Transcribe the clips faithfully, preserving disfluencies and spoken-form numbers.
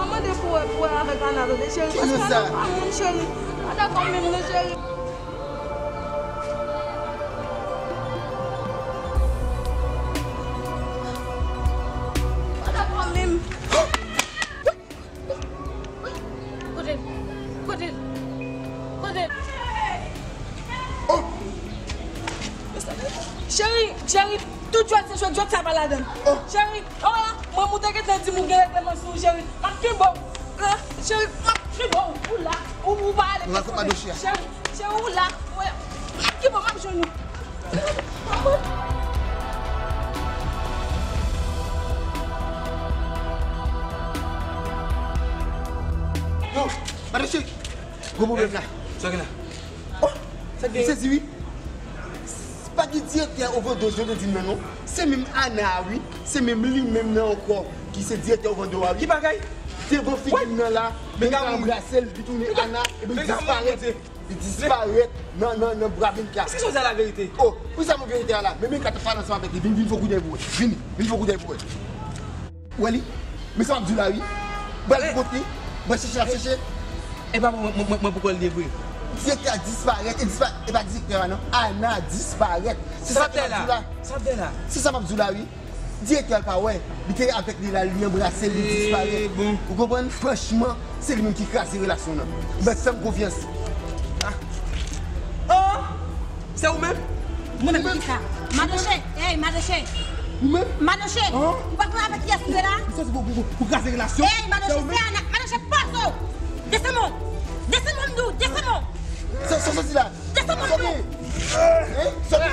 Mwen mande pou wè, pou wè avèk Ana, tande, cheri. Paske Ana pa moun, cheri. Pa dakò menm, non, cheri. Pa dakò menm. Kote l? Kote l? Kote l? Oh! Cheri, cheri, tout jwèt se jwèt, jwèt sa pa ladan. Oh! Cheri, oh la, mwen m ou te gentan di m ou gen règleman sou ou, cheri. M ap kenbe w. Hein? Cheri, m ap kenbe w. Ou la, ou, ou pa ale. Ou la, se pa dosye a. Cheri, cheri, ou la. M ap kenbe w, m ap jwenn ou. Yo, madanm cheri, gwo pwoblèm la. Sa gen la? Oh, sa gen? M sezi wi. Pa gen direktè Overdose yo te di m nan non. Se menm Ana a wi. Se menm li menm nan ankò ki se direktè Overdose a wi. Ki bagay? Devan figi m nan la, Benka anbrase l, li tounen Ana, epi l disparèt. Li disparèt nan, nan, nan bra Benka. Èske sa w di a la verite? Oh, poukisa m verite a la? Men Benka t ap pale ansanm avèk li. Vin, vin fè w koudèy pou wè. Vini, vin fè w koudèy pou wè. Wè li? Men sa m ap di w la wi. Bal ki kont li. Mwen chèche, l ap chèche. E pa mwen, mwen, mwen, mwen poko l de vre. Direktè a disparèt, e dispa-, e pa direktè a non. Ana disparèt. Se sa m ap di w la. Sa w ap di la? Se sa m ap di w la wi. Direktè a pa wè. Li te avèk li la, li anbrase l, li disparèt. Ou konprann? Franchman, se li menm ki kraze relasyon nan. Ou mèt fè m konfyans. Ah. Oh! Se ou menm? Mwen menm ki sa? Madoche, hey, Madoche. Ou menm? Madoche, ou pa konn avèk kiyès ou ye la? Ou sòti pou, pou, pou, pou kraze relasyon? Hey, Madoche, se Ana. Madoche, poze w! Desann mwen! Desann mwen, m di w, desann mwen! Sa, sa, sòti la! Desann mwen, m di w! Hein? Sòti!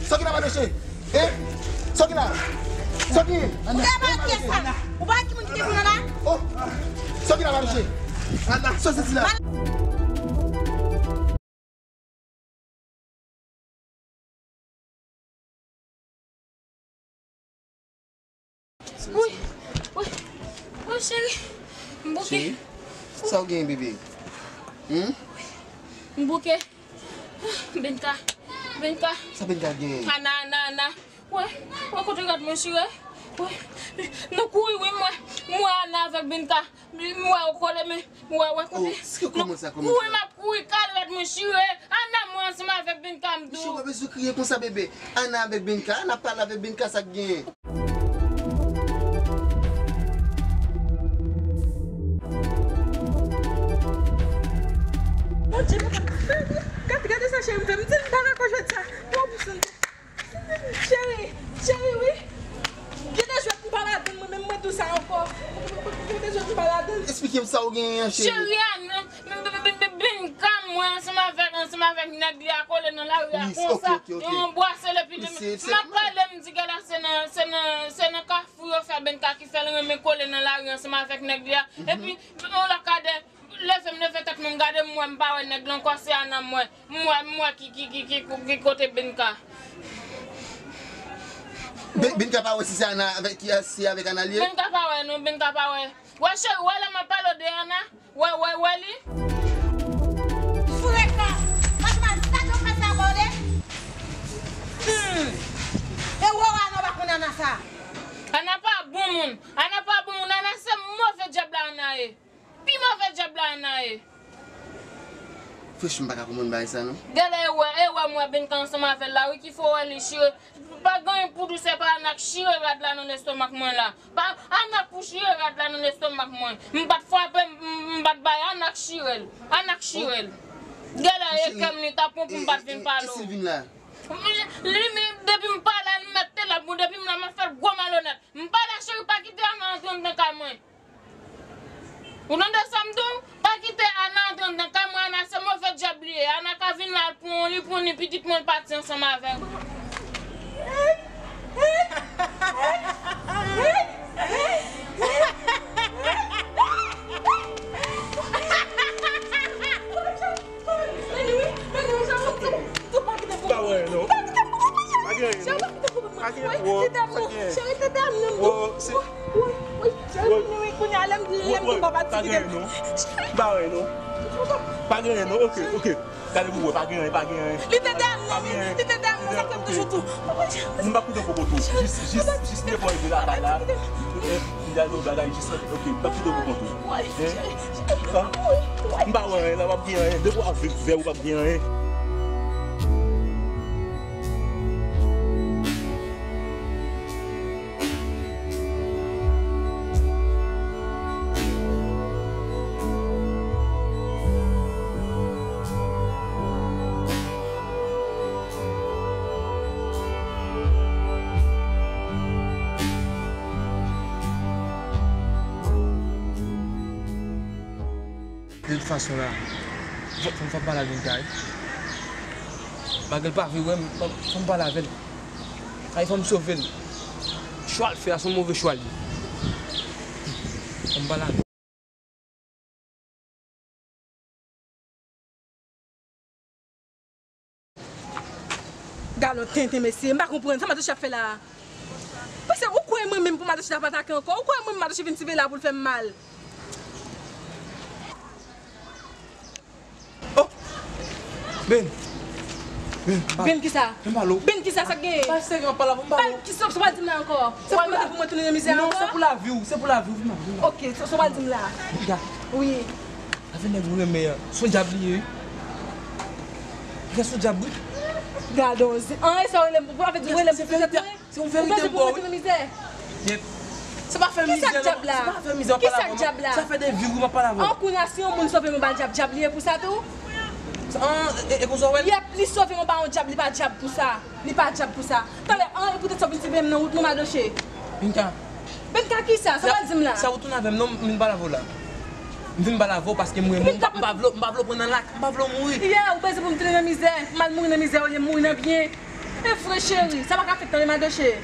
Sòti la, Madoche! Hein? Sòti la! Sòti! Ou pa wè kiyès sa? Ou pa wè ki moun ki te vin la? Oh! Sòti la, Madoche! Sòti la! Wi, wi, wi, cheri. M bouke. Cheri, sa w genyen, bebe? Hmm? M bouke. Benka, Benka. Sa Benka genyen? Ana, Ana, Ana. Wè, wè kote rad mwen chire. Wè. Nou kouri, wi, mwen. Mwen Ana avèk Benka. M wè yo kole men, m wè, wè kote. Oh, kòman sa, kòman sa? Kouri, m ap kouri, kal rad mwen chire. Ana mwen ansanm avèk Benka, m di w. Mesye, w pa bezwen kriye konsa, bebe. Ana avèk Benka, Ana pale avèk Benka, sa k genyen? Bondye, papa. Gade, gade sa cheri m fè m. M di l m pa dakò jwèt sa. Cheri, cheri, wi. Gen de jwèt m pa ladann, mwen menm mwen di w sa ankò. Gen de jwèt m pa ladann. Esplike m sa w genyen an, cheri. Cheri a, non, Benka mwen ansanm avèk, ansanm avèk nèg li a kole nan lari a konsa. Yo anbrase l epi m ap pale, m di gade se nan, se nan, se nan Kafou yo fè Benka ki fè l renmen kole nan lari ansanm avèk nèg li a. Epi yon lakadè. Leve m leve tèt mwen, m gade m wè m pa wè nèg lan ankò, se Ana m wè. M wè, m wè ki, ki, ki, ki, ki kote Benka. Ben, Benka pa wè si se Ana avèk, ki, si avèk Ana l ye? Benka pa wè non, Benka pa wè. Wè cheri, wè lè m ap pale w de Ana. Wè, wè, wè li. Frekan. Franchman, sa k yo fè sa ba w de? Hmm. E wè w Ana w pa konn Ana sa. Ana pa bon moun. Ana pa bon moun. Ana se move dyab la Ana ye. Pi move dyab la Ana ye. Fresh, m pa ka konprann bagay sa non. Gade e wè, e wè m wè Benka ansanm avè l la wi ki fè w wè li chire. Pa gen anyen pou di w se pa Ana k chire rad la nan lestomak mwen la. Pa Ana k pou chire rad la nan lestomak mwen. M pa t frape, m, m, m pa t bay, Ana k chire l. Ana k chire l. Gade e kè m li t ap pran pou m pa t vin pale w. Li, li, depi m pale a, li mèt te la pou depi m la, m ap fè l gwo malonèt. M pale a cheri, pa kite Ana antre anndan kay mwen. Ou tande sa m di w? Pa kite Ana antre anndan kay mwen, Ana se move dyab li ye. Ana ka vin la, l pran w, li pran ni pitit mwen, l pati ansanm avè w. Pa wè non. Pa gen anyen non. Pa gen anyen non. Sa gen? Wo, se, wo, wo, pa gen anyen non. Pa wè non. Pa gen anyen non. Ok, ok. Gade pou wè, pa gen anyen, pa gen anyen. Li te dèyè m non, wi. Li te dèyè m. Sa fè m toujou tou. Papa, m pa koute poko tou. Jis, jis, jis lè bò rive lakay la. Eh, m di al yon bagay, jis, ok, m pa koute poko tou. Hein? Hein? M pa wè anyen la, m ap gen anyen. Depi w ap viv vè, ou p ap gen anyen. De tout fason la, fò, fò m pale avèk Binka wi. Malgre l pa vle wè m, fò, fò m pale avè l. Ay, fò m sove l. Chwa l fè a, se yon move chwa l ye. Fò m pale avè l. Galon tenten, mesye, m pa konprann sa Madoche ap fè la a. Mesye, ou kwè mwen menm pou Madoche ap atake ankò? Ou kwè mwen Madoche vin siveye la pou l fè m mal? Oh! Ben! Ben, pa- Ben kisa? Ben, pa lo. Ben kisa, sa k genyen? Pa serye, pa la, pa lo. Ben kisa, sa w pral di m la ankò? Se pou mete pou mwen tounen nan mizè ankò? Non, se pou lavi w, se pou lavi w, vin la, vin la. Ok, sa w pral di m la? Vin la. Wi. Afè nèg ou renmen an, se yon dyab li ye wi. Li se yon dyab wi. Gadon, an e sa w rele m pou, pou afè di w rele m pou fè tèt mwen? Se yon verite m ba w wi. Yep. Se pa fè mizè non, se pa fè mizè, m ap pale avè w. Sa fè de vi wi, m ap pale avè w. An kounye a si yon moun sove m anba dyab, dyab li ye pou sa tou? An, e, e konsa w wè l? Yep, li sove m anba yon dyab, li pa dyab pou sa. Li pa dyab pou sa. Talè, an, e poutèt sa w vin siveye m nan wout mwen, Madoche. Binka. Binka kisa? Sa w pral di m la? Sa w tounen avè m non, m vin pale avè w la. M vin pale avè w paske m renmen w, m pa, m pa vle, m pa vle w pran nan lak, m pa vle w mouri. Yè, ou bezwen pou m tounen nan mizè, m al mouri nan mizè olye m mouri nan byen. E vre cheri, sa pa ka fèt tande Madoche.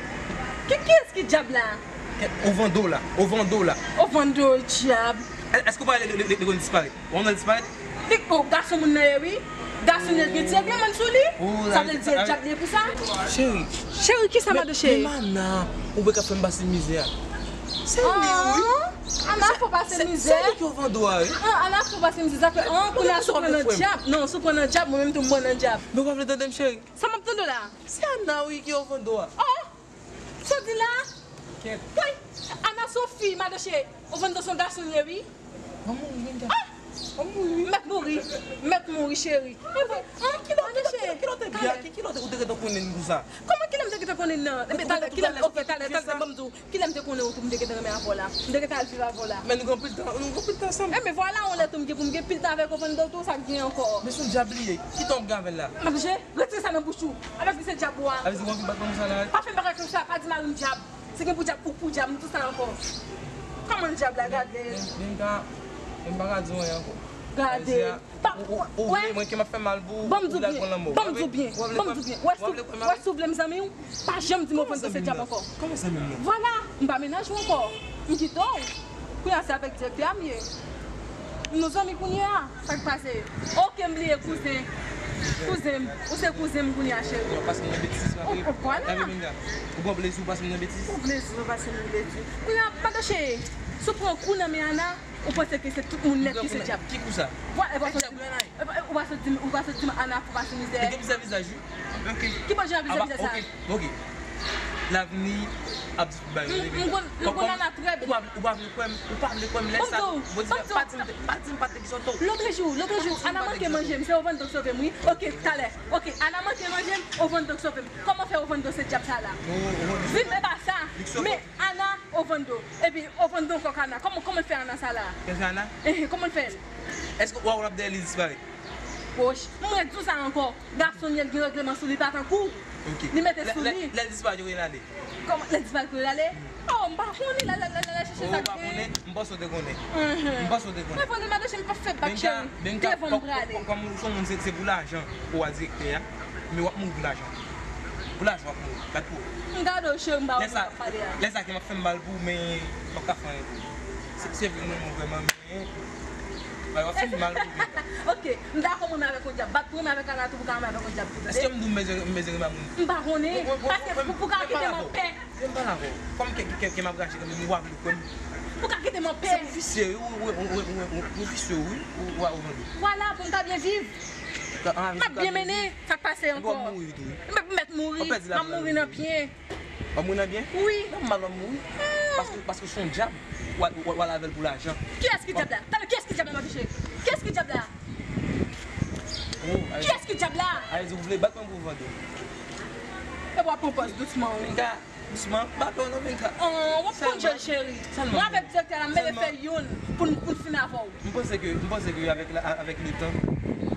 Ki, kiyès ki dyab la? Ovando la, Ovando la. Ovando dyab. È-, èske w pa wè li, li, li, li konn disparèt? Ovando disparèt? Li, o, gason moun nan ye wi. Gason li gen ti règleman sou li. Sa vle di dyab li ye pou sa? Cheri. Cheri, kisa Madoche? Men, men Ana, ou wè k ap fè m pase mizè a. Se li wi. Ana fè w pase mizè. Se li ki Ovando a wi. Ana fè w pase mizè, sa fè an kounye a si w pran nan dyab. Non, si w pran nan dyab, mwen menm tou m pran nan dyab. Men w pa vle tande m cheri. Sa m ap tande w la? Se Ana wi ki Ovando a. Oh! Sa w di la? Kèt. Woy! Ana se yon fi, Madoche. Ovando se yon gason li ye wi. An mouri, Linda. Ah! An mouri. M mèt mouri. M mèt mouri, cheri. Kilè w te, kilè w te byen, kilè w te, ou te gentan konnen n konsa? Kòman kilè m te gentan konnen n nan? Ebyen talè, kilè m, ok, talè, talè, ban m di w, kilè m te konnen w tou, m te gentan renmen avè w la. M te gentan al viv avè w la. Men nou gen anpil tan, nou gen anpil tan ansanm. Ebyen vwala, yon lè tou m gen pou m gen pil tan avèk Ovando tou, sa k gen ankò? Men se yon dyab li ye. Ki tan w ap gen avè l la? Madoche, retire sa nan bouch ou. Avèk li se dyab ou a. Sa vle di w anvi bat mwen konsa la? Pa fè m bagay konsa, pa di mari m dyab. Se gen pou dyab, ou pou dyab, m tou sa ankò. Kòman dyab la, gade. Men, men, men m pa, men m pa ka di w anyen ankò. Gade. Pa, ou, ou, ou vle mwen ke m ap fè mal pou ou, ou vle al pran lanmò. Ban m di w byen, ban m di w byen, ban m di w byen. Wè si w, wè si w vle m zanmi w, pa janm di m Ovando se dyab ankò. Kòman zanmi m nan? Vwala, m pa mennaj ou ankò. M kite w. Kounye a se avèk direktè a m ye. Nou zanmi kounye a. Sa k pase? Ok, m bliye kouzen. Kouzen m. Ou se kouzen m kounye a, cheri. Ou ap pase m nan betiz, pa vre? Vwala. Ou pran plezi, ou pase m nan betiz. Ou pran plezi, ou pase m nan betiz. Kounye a, Madoche, si w pran kou nan men Ana, ou panse ke se tout moun nèt ki se dyab. Ki kou sa? Vwala, e pa sot di m, e pa, ou pa sot di m, ou pa sot di m Ana fè w pase mizè. Li gen plizyè vizaj wi. Ok. Ki bò jan plizyè vizaj sa? Ok. Ok. Lavni ap di tout bagay yo, Rebecca. M, m konn, m konn Ana trè byen. Ou pa, ou pa vle kwè m, ou pa vle kwè m lè sa. Bon, di m, pa di m, pa di m pa te gen sòt. Lòt jou, lòt jou, Ana manke manje m, se Ovando k sove m wi. Ok, talè. Ok, Ana manke manje m, Ovando k sove m. Kòman fè Ovando se dyab sa la? Vin, e pa sa. Men Ana, Ovando. Epi Ovando ankò k Ana. Kòman, kòman l fè Ana sa la? Kòman l fè Ana? Ehe, kòman l fè l? Èske w a wè l ap dèyè li disparèt? Woch, mwen di w sa ankò. Gason li ye, l gen règleman sou li, pa tankou w. Ok. Li mete sou li. Lè, lè, lè l disparèt, yo rele ale. Kòman, lè l disparèt, yo rele ale? Oh, m pa konnen, l al, l al, l al chèche sa k genyen. M panse w te konnen. M panse w te konnen. Mwen konnen, Madoche, m p ap fè bak, cheri. Devan m prale. Kòm, kòm, kòm ou se yon moun, se, se pou lajan ou a direktè a, men w ap mouri pou lajan. Pou lajan w ap mouri. Gad pou ou. M gade w, cheri, m pa wè moun k ap pale a. Lè sa, lè sa ke m ap fè m mal pou ou, men m p ap ka fè anyen pou ou. Se, se vre, m renmen w vrèman, men Bagay w ap fin mal pou ou. Ok, m dakò m renmen avèk yon dyab. Bat pou renmen avèk Ana tou pou ka renmen avèk yon dyab tou, tande? Èske m di w m bezwen, m bezwen renmen ak moun? M pa konnen. Paske pou, pou ka kite m anpè. Men m pale avè w. Kòm ke, ke, ke m ap rache kanmenm, ou pa vle kwè m. Pou ka kite m anpè. Se pou visye wi, ou, ou visye wi, ou, ou, ou vande. Vwala, pou m ta byen viv. M ap byen mennen, sa k pase ankò? M ap mèt mouri, m ap mouri nan byen. W ap mouri nan byen? Wi. Nòmal w ap mouri. Paske, paske se yon dyab. W al, w al, w al avè l pou lajan. Kiyès ki dyab la? Talè, kiyès ki dyab la, Madoche? Kiyès ki dyab la? Kiyès ki dyab la? Alèz, ou vle bat mwen pou vòdou. E w ap pran pòz dousman, wi. Dousman, pa pè non, Benka. An, w ap pran djòl, cheri. Mwen avèk direktè la, m mele fè youn pou n, pou n fin avè w. M panse ke, m panse ke avèk la, avèk letan,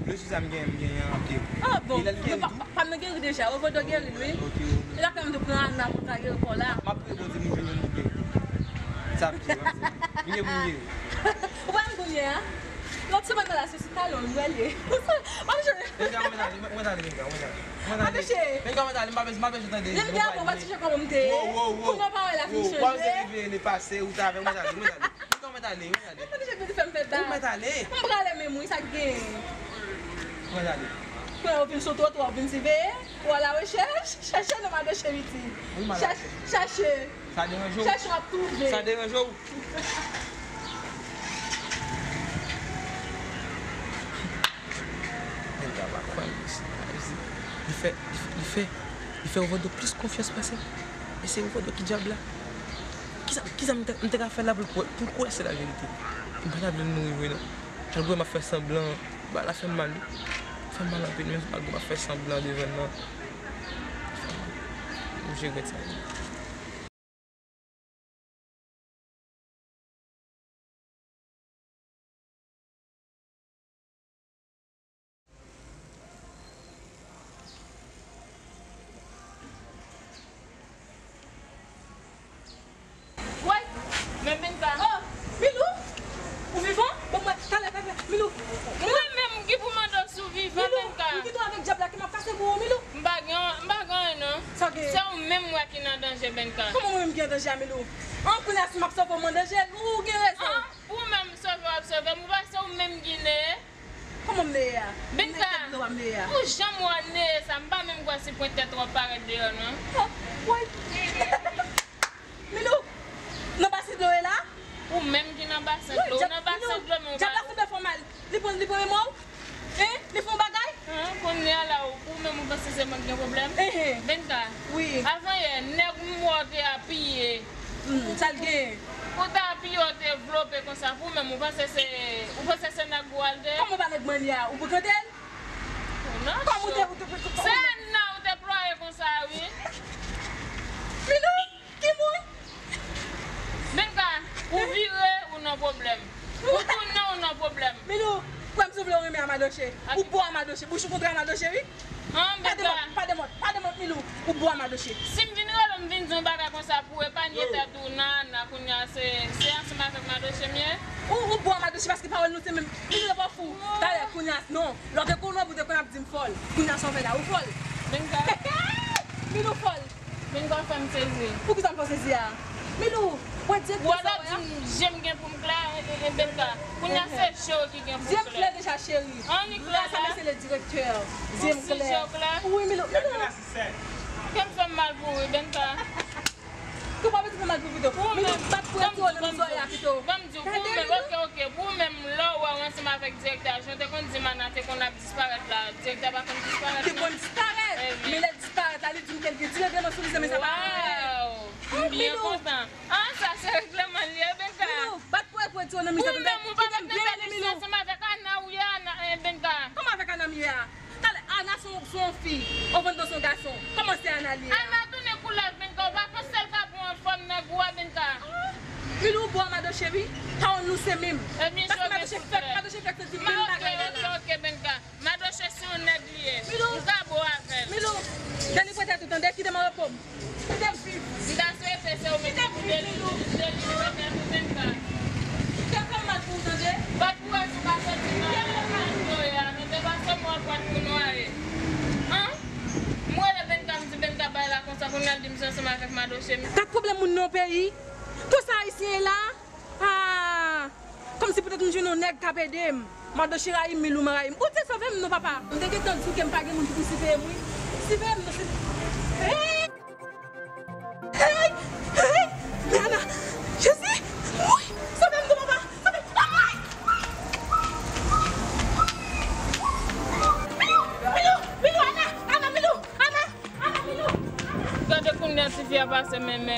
le sida m gen, m genyen an ap geri. Ah bon? E lè l geri tou? Pa m nan geri deja, Revodo geri l, wi. Ok, ok. E la kòm tou pran Ana pou l ka geri kò la. M ap priye Bondye pou m jwenn youn pou geri. Sa ap geri, m ap geri. M gen pou m geri. Ou wè m kounye a? Lòt semèn nan la, se sou talon m prale. M ap jwenn. Benka, mwen ale, mwen ale, Benka, mwen ale. Mwen ale. Madoche. Benka, mwen ale, m pa bezwen, m pa bezwen tande. Lè m te avè w, pa t chanje kòman m te ye. Wo, wo, wo. Kounye a w pa wè la fin chanje. Panse rive le pase, ou t avè mwen, mwen ale, mwen ale. Benka, mwen ale, mwen ale. Madoche vin fè m fè bak. Mwen ale. M prale menm, wi, sa k gen. Mwen ale. Kounye a w vin sou twotwa, w vin siveye, ou a la rechèch, chèche non Madoche piti. Wi, m ale. Chèch-, chèche. Sa deranje w? Chèche, w ap twouve. Sa deranje w? Benka pa kwè m, mesye. Li fè, li fè, li fè, li fè Revodo plis konfyans pase m. E se Revodo ki dyab la. Kisa, kisa m te, m te ka fè la pou l kwè, pou l kwè se laverite? M pa ta vle l mouri vre, non. Malgre m ap fè sanblan, bagay la fè m mal, wi. Fè m mal anpil, menm malgre m ap fè sanblan devan l lan. M jere sa. Woy, men Benka. Oh, Milou, ou vivan? Bon, mwen, talè, talè, Milou. Mwen menm ki pou mande w si w vivan, Benka. Milou, m kite w avèk dyab la ki m ap kase pou ou, Milou. M pa gen, m pa gen anyen, non. Sa w gen? Se ou menm, m wè, ki nan danje, Benka. Kòman mwen menm ki an danje a, Milou? An, kounye a, si m ap sove w, m an danje, ou gen rezon. An, ou menm sove w ap sove m, ou pa se ou menm ki neye? Kòman m neye a? Benka, m neye tèt dlo a, m neye a. Pou jan m wè w neye sa, m pa menm kwè si pwent tèt ou ap parèt deyò, non. Oh, woy. Milou, nan basen dlo e la? Ou menm ki nan basen dlo, ou nan basen dlo, men ou pa. Dyab la sanble fè w mal. Li pran, li pran memwa w? Hein? Li fè yon bagay? Hein? Kounye a la, ou, ou menm ou panse se mwen ki gen pwoblèm? Ehe. Benka. Wi. Avan yè, nèg m wè w te apiye. Hmm, sa l gen? Ou te apiye, w te vlope konsa, pou ou menm, ou panse se, ou panse se nèg ou al te? Kòman pa nèg mwen li a? Ou boukante l? Kòm ou te, ou te, ou te, se nan ou te plwaye konsa, wi. Milou, ki moun? Benka, ou vire, ou nan pwoblèm. Ou tounen, ou nan pwoblèm. Milou, kwè m si w vle w renmen a Madoche. Ou bo a Madoche, bouch ou kontre a Madoche, wi. An, Benka. Pa demòt, pa demòt, pa demòt, Milou, ou bo a Madoche. Si m vin rele w, m vin di w yon bagay konsa pou w epanye tèt ou nan, nan kounye a, se, se ansanm avèk Madoche m ye. Ou, ou bo a Madoche paske pawòl nou se menm. Milou, ou fou. Talè, kounye a, non. Lòt kou, non, pou te konn ap di m fòl. Kounye a, sa w fè la, ou fòl. Benka. Milou fòl. Benka fè m sezi. Poukisa m fè w sezi a? Milou, wè direktè sa w wè a? Ou di m je m gen pou m klè, e, e, e, Benka. Kounye a se je w ki gen pou w klè. Je m klè deja, cheri. An, li klè la. Sa, mesye le direktè. Je m klè. Wi, Milou, Milou. Kè m fè m mal pou ou, Benka. Tou pa bezwen fè mal pou pito. Milou, bat pou retire w nan mizè a pito. Ban m di w, pou ou menm, ok, ok, pou ou menm, lè w wè w ansanm avèk direktè a, jan w te konn di m Ana te konn ap disparèt la, direktè a pa konn disparèt, non? Li konn disparèt. Men lè l disparèt la, li di m ke l gen ti regreman sou li, men sa pa nan regreman. Waw! M byen kontan. Ah, sa se regreman li ye, Benka. Milou, bat pou retire w nan mizè, tande? Ou menm, ou pa mèt nan pèdi ansanm avèk Ana, ou ye Ana, eh, Benka. Kòman avèk Ana m ye a? Talè, Ana se yon, se yon fi, Ovando se yon gason. Kòman se Ana li ye a? Ana tounen koulèv, Benka, ou pa panse l ka pran fòm nèg ou a, Benka? Milou, ou bo a Madoche, wi. Pawòl nou se menm. Paske Madoche fèk, Madoche fèk santi menm bagay la. Ok, ok, Benka. Madoche se yon nèg li ye. Milou. M ka bo avè l. Milou, delivre tèt ou, tande, kite m an repo m. Kite m viv. M ta swete se ou menm ki pou delivre tèt ou, Benka. Kite m fè m mal pou ou, tande. Bat pou wè si w ka soti nan, nan dlo a, non, te pase mwen pwat pou nwaye. An? M rele Benka, m di Benka bay la konsa, kounye a l di m se ansanm avèk Madoche m. Gad pwoblèm moun nan yon peyi. Konsa Ayisyen ye la? Ah! Kòmsi poutèt m jwenn yon nèg k ap ede m. Madoche rayi m, Milou rayi m. Ou te sove m non, papa. M te gentan di w ke m pa gen moun ki pou siveye m, wi. Siveye m non, siveye. Hey! Hey! Hey! Ana! Jezi! Wi! Sove m non, papa! Sove m! Ay! Milou!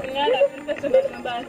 Kounya la, princess yo nan baz.